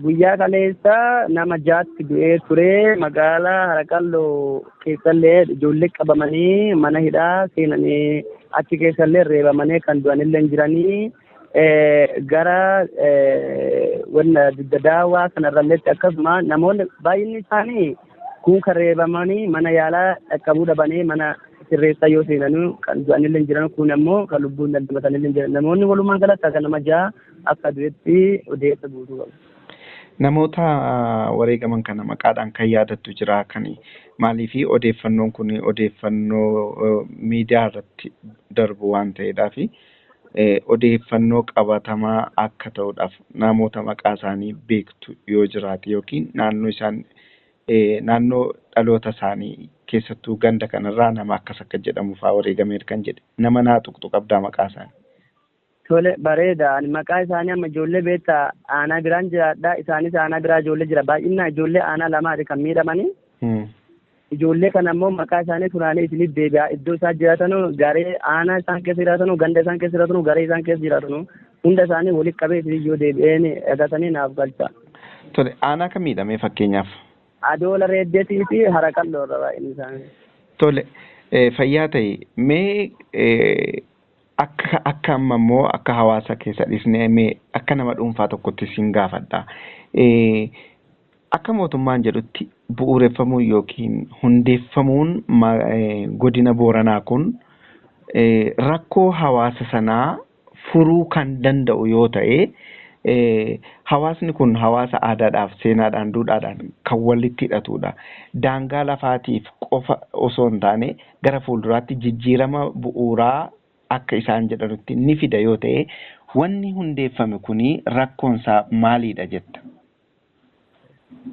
Guyyaa kaleessa nama 6tti du'ee ture. Magaalaa Haraqalloo keessallee ijoollee qabamanii mana hidhaa seenanii achi keessallee reebamanii kan du'anillee jiranii. Gara wanna didda daawwaa kanarralleetti akkasuma namoonni baay'inni isaanii kun kan reebamanii mana yaalaa dhaqqabuu dhabanii mana sirreessaa yoo seenanii kan du'anillee jiran, kun ammoo kan lubbuun dandamatanillee jiran. Namoonni walumaa galatti akka nama 6 akka du'etti odeessa guutuu qabu. Namoota wareegaman kana maqaadhaan kan yaadattu jira kan maaliifi odeeffannoon kun odeeffannoo miidiyaa irratti darbu waan ta'eedhaaf odeeffannoo qabatamaa akka ta'uudhaaf namoota maqaa isaanii beektu yoo jiraate yookiin naannoo isaan naannoo dhaloota isaanii keessattuu ganda kanarraa nama akkas akka jedhamu fa'aa wareegameera kan jedhe nama naa tuqxu qabdaa maqaa isaanii. Tole, bareeda. Ani maqaa isaanii amma ijoollee beektaa aanaa biraan jiraadha. Isaanis aanaa biraa ijoollee jira. Baay'inaan ijoollee aanaa lamaati kan miidhamanii. Ijoollee kana ammoo maqaa isaanii funaanee isiniif deebi'a. Iddoo isaan jiraatanu, garee aanaa isaan keessa jiraatanu, ganda isaan keessa jiraatanu, garee isaan keessa jiraatanu hunda isaanii walitti qabee isiniif yoo deebi'een agartanii naaf galcha. Tole, aanaa kam miidhamee fakkeenyaaf? Adoola Reeddeetii fi Haraqalloo irra baay'inni isaanii. Tole, fayyaa ta'e. Mee akka amma immoo akka hawaasa keessa dhiisnee mee akka nama dhuunfaa tokkotti siin gaafadha. Akka mootummaan jedhutti bu'uureffamuun yookiin hundeeffamuun godina Booranaa kun rakkoo hawaasa sanaa furuu kan danda'u yoo ta'e, hawaasni kun hawaasa aadaadhaaf, seenaadhaan, duudhaadhaan kan walitti hidhatudha. Daangaa lafaatiif qofa osoo hin taane gara fuulduraatti jijjiirama bu'uuraa akka isaan jedhanutti ni fida yoo ta'e, wanni hundeeffame kuni rakkoonsaa maalidha jetta?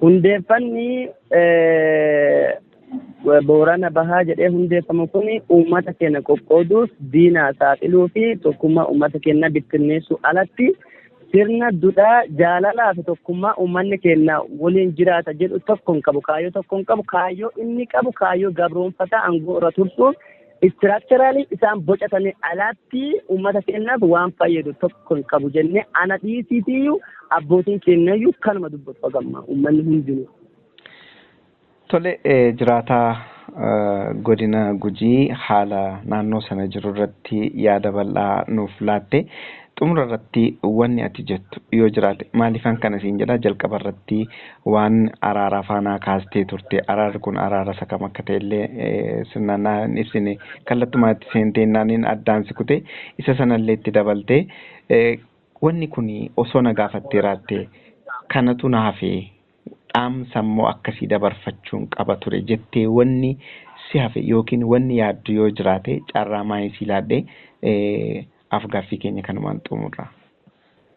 Hundeeffanni Boorana Bahaa jedhee hundeeffamu kun uummata keenya qoqqooduuf, diinaa saaxiluu fi tokkummaa uummata keenya bittinneessuu alatti sirna duudhaa jaalalaa fi tokkummaa uummanni keenya waliin jiraata jedhu tokko hin qabu. Kaayyoo tokko hin qabu. Kaayyoo inni qabu kaayyoo gabroonfataa aangoo irra tursuuf structurally isaan bocatanii alatti uummata keenyaaf waan fayyadu tokko hin qabu jennee ana dhiisiitiyyuu abbootiin keenyayyuu kanuma dubbatu hagamma uummanni hundinuu. Tole, jiraataa godina Gujii haala naannoo sana jiru irratti yaada bal'aa nuuf laatte. Xumura irratti wanni ati jettu yoo jiraate, maaliifan kana siin jedha, jalqaba irratti waan araaraa faanaa kaastee turte. Araarri kun araara isa kam akka ta'ellee sirnaan naa hin ibsine, kallattumaatti seentee naaniin addaan si kute. Isa sanallee itti dabalte wanni kun osoo na gaafattee raatte kanatu na hafee dhaamsa immoo akkasii dabarfachuun qaba ture jettee wanni si hafe yookiin wanni yaaddu yoo jiraate, carraa maayisii laadhee afgaaffii keenya kanumaan xumurra.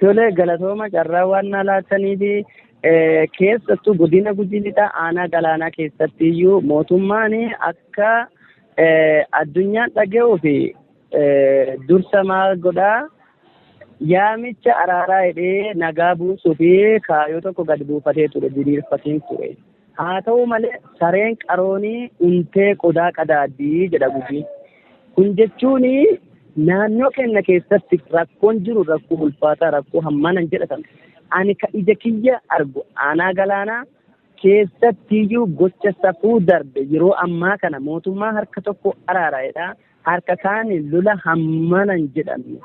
Tole, galatooma carraa waan na laattanii fi keessattuu godina Gujii Lixaa aanaa Galaanaa keessatti iyyuu mootummaan akka addunyaan dhaga'uu fi dursa maal godhaa, yaamicha araaraa jedhee nagaa buusuu fi kaayyoo tokko gad buufatee ture, diriirfateen ture. Haa ta'u malee sareen qaroonii untee qodaa qadaaddii jedha Gujii. Kun jechuun naannoo keenya keessatti rakkoon jiru rakkoo ulfaataa, rakkoo hammana hin jedhatamne. Ani ka ija kiyya argu aanaa Galaanaa keessattiyyuu gocha safuu darbe yeroo ammaa kana mootummaa harka tokko araaraa'edha. Harka kaaniin lola hammana hin jedhamne.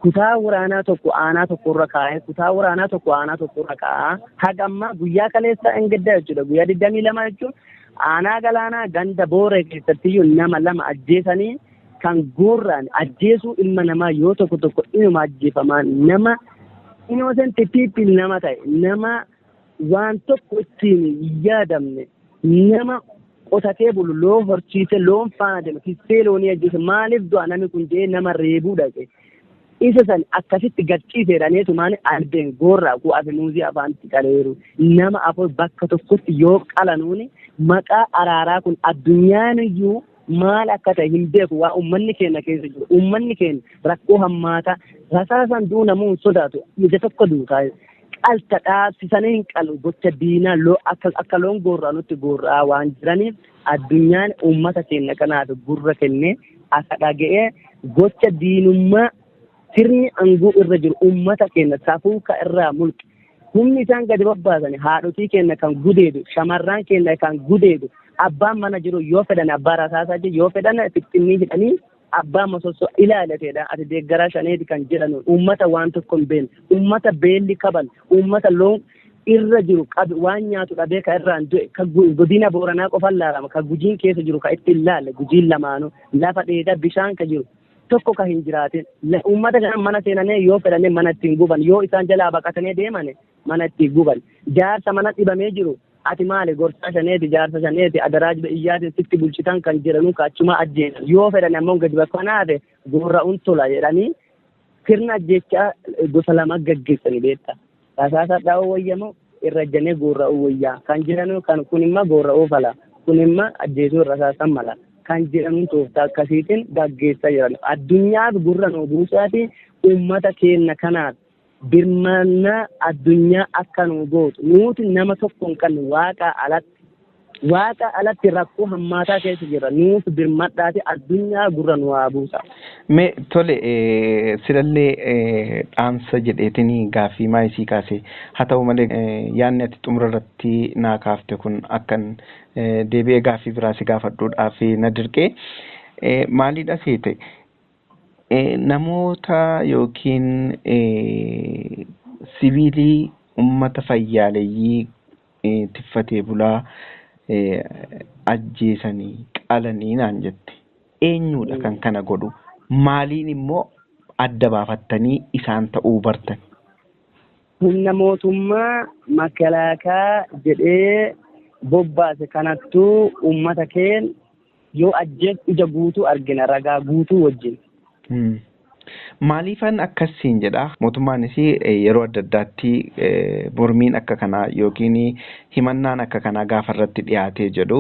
Kutaa waraanaa tokko aanaa tokkorra kaa'ee, kutaa waraanaa tokko aanaa tokkorra kaa'aa. Haga ammaa guyyaa kaleessaa hin gaddaa jechuudha. Guyyaa 22 jechuun aanaa Galaanaa ganda Booree keessattiyyuu nama lama ajjeesanii kan guurraan ajjeesuu ilma namaa yoo tokko tokko inuma ajjeefamaa, nama innocent people, nama ta'e, nama waan tokko ittiin hin yaadamne, nama Qotatee bulu, loon horsiise, loon faana deema, tiksee loonii ajjeese. Maaliif du'a namni kun jedhee nama reebuu dhaqe. Isa san akkasitti gadhiiseedhaneetumaan albeen goorraa kuu afimuuzii afaanitti qaleeru. Nama afur bakka tokkotti yoo qalanuuni, maqaa araaraa kun addunyaan iyyuu maal akka ta'e hin beeku. Waa uummanni keenya keessa jiru, uummanni keenya rakkoo hammaataa rasaasan du'u namuu hin sodaatu. Ija tokko duutaa qalta dhaabsisanii hin qalu. Gocha diinaa loo akka loon gorra'anutti gorra'aa waan jiraniif, addunyaan uummata keenya kanaaf gurra kennee akka dhaga'ee gocha diinummaa sirni aangoo irra jiru uummata keenya safuu ka irraa mulqe, humni isaan gadi babbaasani haadhotii keenya kan gudeedu, shamarran keenya kan gudeedu, abbaan mana jiru yoo fedhan abbaa rasaasaa jiru, yoo fedhan fixxinnii hidhanii abbaa masossoo ilaalateedha. Ati deeggaraa shaneeti kan jedhan, uummata waan tokko hin beekne, uummata beelli qaban, uummata loon irra jiru qabi waan nyaatu dhabee ka irraan du'e, ka godina Booranaa qofan laalama, ka Gujiin keessa jiru ka itti hin laalle. Gujiin lamaanuu lafa dheedaa bishaan ka jiru tokko ka hin jiraatin. Uummata kana mana seenanii yoo fedhanii mana ittiin guban, yoo isaan jalaa baqatanii deeman mana ittiin guban. Jaarsa mana dhibamee jiru, ati maali, gorsaa shaneeti, jaarsa shaneeti, adaraa iyyaatiin sitti bulchitan kan jedhanu ka achuma ajjeesan. Yoo fedhan ammoo gadi bakka naafe gorra'uun tola jedhanii sirna ajjechaa gosa lama gaggeessanii beekta. Rasaasa dha'uu wayyamoo irra ejjanii gorra'uu wayyaa kan jedhanu, kan kun immoo gorra'uu fala, kun immoo ajjeesuu rasaasan mala kan jedhamu, tooftaa akkasiitiin gaggeessaa jiran. Addunyaaf gurra nu buusaati uummata keenya kanaaf birmannaa addunyaa akka nu gootu. Nuti nama tokko hin qabne, waaqa alatti. Waaqa alatti rakkoo hammaataa keessa jira. Nuuf birmadhaati addunyaa gurra nu haa buusa. Mee tole, silallee dhaamsa jedheetiin gaaffii maayisii kaase. Haa ta'u malee, yaadni ati xumura irratti naa kaafte kun akkan deebi'ee gaaffii biraa si gaafadhuudhaaf na dirqee. Maalidha seete, namoota yookiin siviilii, ummata fayyaaleeyyii tiffatee bulaa ajjeesanii qalanii naan jette. Eenyudha kan kana godhu? Maaliin immoo adda baafattanii isaan ta'uu bartan? Humna mootummaa makalaakaa jedhee bobbaase kanattuu uummata keenya yoo ajjeesu ija guutuu argina, ragaa guutuu wajjin. Maaliifan akkasiin jedha? Mootummaanis yeroo adda addaatti mormiin akka kanaa yookiin himannaan akka kanaa gaafa irratti dhiyaatee jedhu,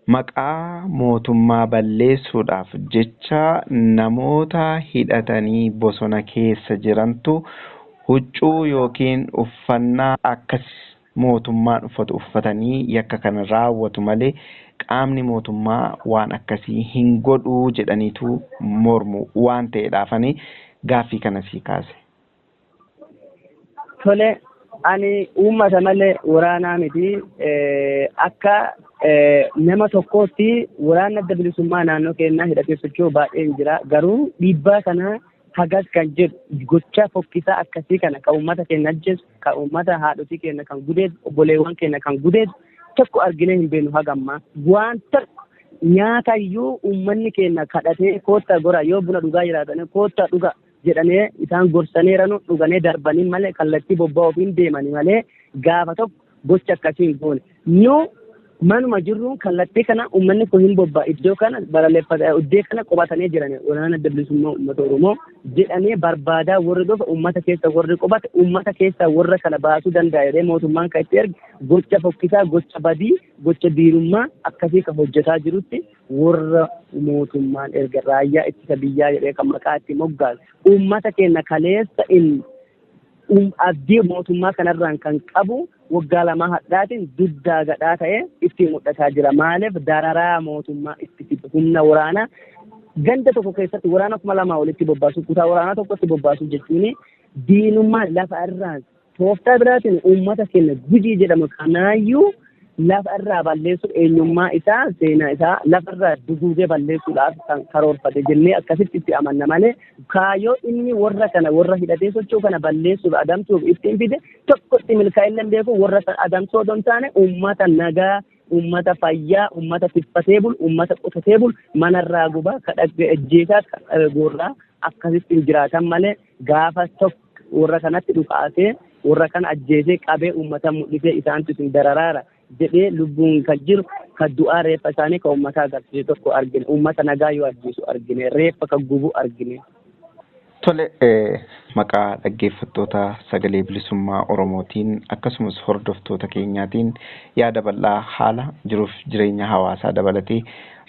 maqaa mootummaa balleessuudhaaf jecha namoota hidhatanii bosona keessa jirantu huccuu yookiin uffannaa akkas mootummaan uffatu uffatanii yakka kana raawwatu malee qaamni mootummaa waan akkasii hin godhuu jedhaniitu mormu waan ta'eedhaafani gaaffii kana sii kaase. Tole, ani uummata malee waraanaa miti. Akka nama tokkootti waraanni Adda Bilisummaa naannoo keenyaa hidhatee socho'u baay'een jira. Garuu dhiibbaa kana hagas kan jedhu, gocha fokkisaa akkasii kana kan uummata keenya ajjeesu, kan uummata haadhotii keenya kan gudeedu, obboleewwan keenya kan gudeedu tokko arginee hin beeknu haga ammaa. Waan tokko nyaata iyyuu uummanni keenya kadhatee, koottaa gora, yoo buna dhugaa jiraatanii koottaa dhuga jedhanii isaan gorsaneeranu, dhuganii darbanii malee, kallattii bobba'aa ofiin deemanii malee gaafa tokko gocha akkasii hin goone. Nu manuma jirruun kallattii kana uummanni kun hin bobba'a, iddoo kana balaleeffata, iddoo kana qubatanii jiran waraana Adda Bilisummaa Uummata Oromoo jedhamee barbaadaa warri dhufe, uummata keessa warri qubate, uummata keessa warra kana baasuu danda'a jedhee mootummaan kan itti erge, gocha fokkisaa, gocha badii, gocha diinummaa akkasii kan hojjetaa jirutti warra mootummaan erga raayyaa ittisa biyyaa jedhee kan maqaa itti moggaase, uummata keenya kaleessa inni abdii mootummaa kanarraan kan qabu waggaa 2 hadhaatiin dugdaa gadhaa ta'ee itti mul'ataa jira. Maaliif? Dararaa mootummaa itti fidu, humna waraanaa ganda tokko keessatti waraana 2000 walitti bobbaasu, kutaa waraanaa tokkotti bobbaasu jechuun diinummaa lafa irraan tooftaa biraatiin uummata keenya Gujii jedhamu kanaayyuu lafa irraa balleessuuf, eenyummaa isaa, seenaa isaa lafa irraa duguugee balleessuudhaaf kan karoorfate jennee akkasitti itti amanna malee, kaayyoo inni warra kana, warra hidhatee socho'u kana balleessuuf, adamsuuf ittiin fide tokkotti milkaa'inni hin beeku. Warra adamsuu odoo hin taane, uummata nagaa, uummata fayyaa, uummata tiffatee bulu, uummata qotatee bulu manarraa gubaa, kadhagge ajjeesaa, goorraa akkasitti jiraatan malee, gaafa tokko warra kanatti dhukaasee, warra kana ajjeesee qabee uummata mul'isee isaantu isin dararaara. jedhee lubbuun kan jiru kan du'aa reeffa isaanii kan uummataa agarsiisu tokko argine. Uummata nagaa yoo ajjeesu argine. Reeffa kan gubu argine. Tole, maqaa dhaggeeffattoota Sagalee Bilisummaa Oromootiin akkasumas hordoftoota keenyaatiin yaada bal'aa haala jiruuf jireenya hawaasaa dabalatee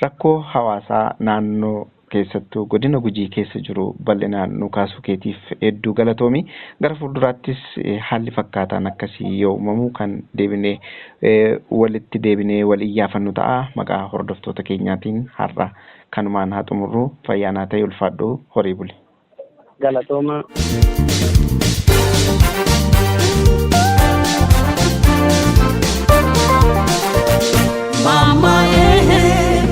rakkoo hawaasaa naannoo keessattuu godina Gujii keessa jiru bal'inaan nu kaasuu keetiif hedduu galatoomi. Gara fuulduraattis haalli fakkaataan akkasii yoo uumamu kan deebinee walitti deebinee wal iyyaafannu ta'a. Maqaa hordoftoota keenyaatiin har'a kanumaan haa xumurru. Fayyaa ta'e, ulfaadhu, horii buli. Galatooma. Mama eh,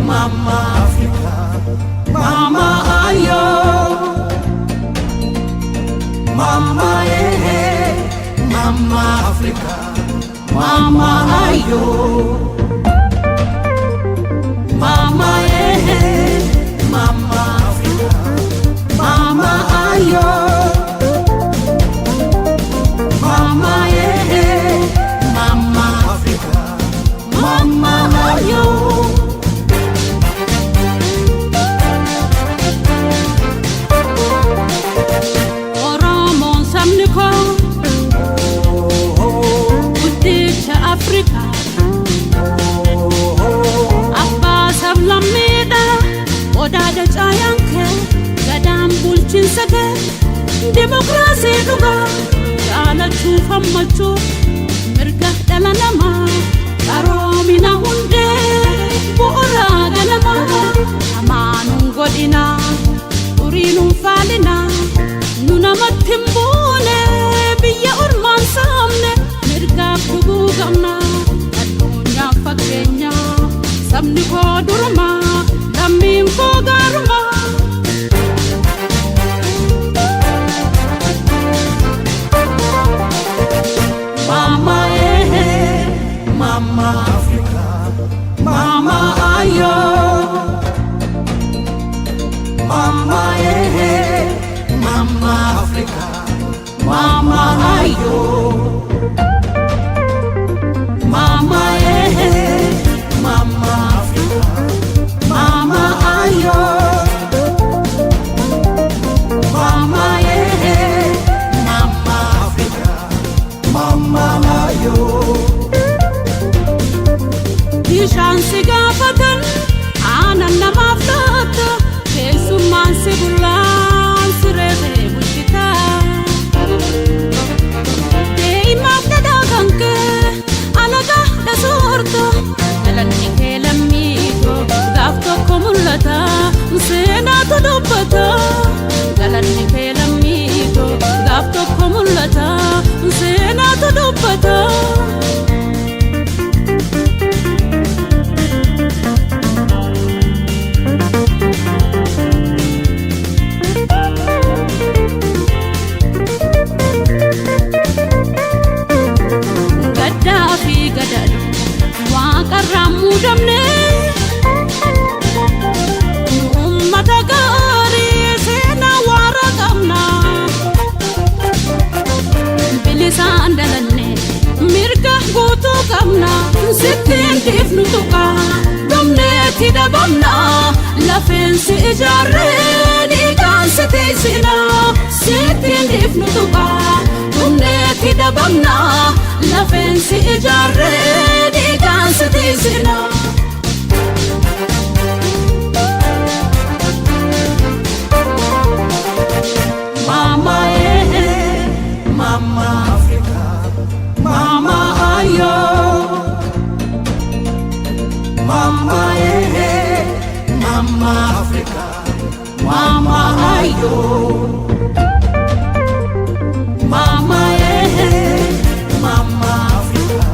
Mama Africa, Mama ayo. Mama eh, Mama Africa, Mama ayo. Mama eh, Mama Africa, Mama ayo. Mama eh, Mama Africa, Mama ayo. Oromoon sabni koo guddicha Afrikaa, abbaa sablammiidha. Odaadha caayaan kee, gadaan bulchiinsa kee dimokiraasii dhugaa, jaalachuuf hammachuu mirga dhala namaa, qaroomina hundee bu'uuraa ganamaa. Hamaanuun godhinaa, xuriinuun faalinaa, nu namatti hin buune, biyya ormaan saamne, mirgaaf dhuguu qabna. Addunyaaf fakkeenya sabni koo durumaa, lammiin koo gaarumaa. Mama eh, Mama Africa, Mama ayo. Mama eh, Mama Africa, Mama ayo. Mama eh, Mama Africa, Mama ayo. Mama eh, Mama Africa, Mama ayo. Bishaan si gaafatan aannan namaaf laatta, keessummaan si bullaan si reebee bulchita. Dee'imaaf dhadhaa kan kee alagaa dhasoorta, galanni kee lammiitoo gaaf tokko mul'ata, seenaatu dubbata. Galanni kee lammiitoo gaaf tokko mul'ata, seenaatu dubbata. Gaddaa fi gadaadhu waaqarraa muudamne, uummata gaarii seenaa waara qabna. Bilisaan dalanne, mirga guutuu qabna. Sittiin dhiifnu tuqa, dhumneetti dhabamna. Lafeensi ijaarree dhiigaan si teessina. Sittiin dhiifnu tuqa, dhumneetti dhabamna. Lafeensi ijaarree dhiigaan si teessina. Mama eh, Mama Africa, Mama ayo. Mama eh, Mama Africa, Mama ayo. Mama eh, Mama Africa,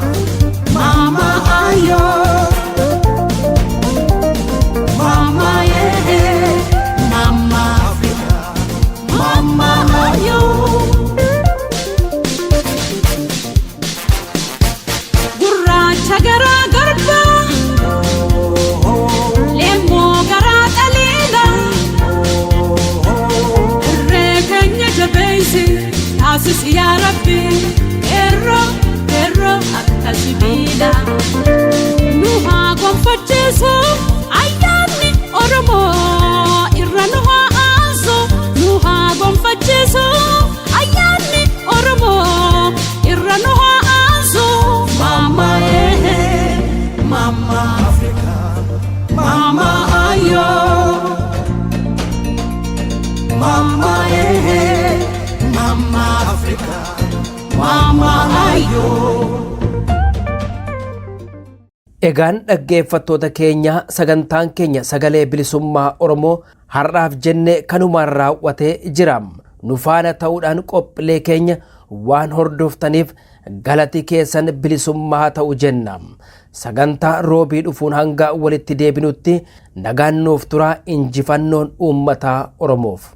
Mama ayo. Mama eh, Mama Africa, Mama ayo. Gurraacha garaa garbaa, leemmoo garaa dhaliila, irree keenya jabeessi taasisi yaa Rabbi, qeerroo qeerroo akka sibiila. Ayyoo. Egaan dhaggeeffattoota keenya, sagantaan keenya Sagalee Bilisummaa Oromoo har'aaf jenne kanumaan raawwatee jira. Nu faana ta'uudhaan qophiilee keenya waan hordoftaniif galati keessan bilisummaa ta'u jenna. Sagantaa Roobii dhufuun hanga walitti deebinutti nagaan nuuf turaa. Injifannoon uummata Oromoof.